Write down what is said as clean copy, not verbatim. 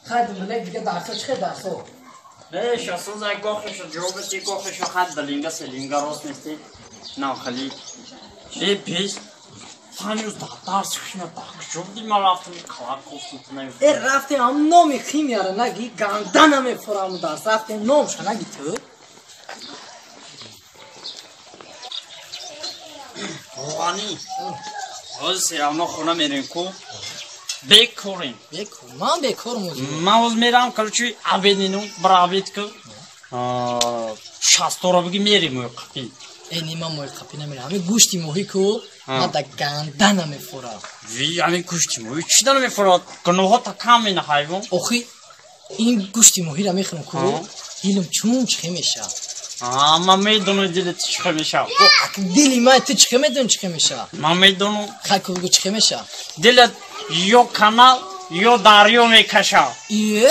Хайд билек дига дарсо чӣ хел дарсо? Не, шасоза гохешо ҷобати гохешо хад билинга селинга рост нести. Нахали. Е пес. Панҷ рӯз дар дарс хишма дакҷо буди, ман рафтам қалаб кофтам ту наёфтам. Э, рафтем, ҳам номи химияро наги, ганда намефурам дарс. Рафтем, номша наги ту. Роғанӣ. Ҳозир серавно хона мерем ку. Бекорем. Бекор. Ман бекор мӯзи. Ман ҳозир мерам, короче, обед нину, бира обед ку. Шастора биги мерем мои қапи. Э, не, ман мои қапи намерам. Ҳамин гӯшти моҳӣ ку, ман да ганда намефурам. Ви, ҳамин гӯшти моҳӣ чӣ да намефурад? Гуноҳота кам мена ҳайвон. Охи, ин гӯшти моҳиро мехӯрам ку, дилам чун чихе мешавад. Ман медонам дилат чӣ хел мешавад. Дили ман ту чӣ хел медонӣ чӣ хел мешавад? Ман медонам. Хай ку бигӯ чӣ хел мешавад? Дилат ё канал, ё дарё мекашад. Ие?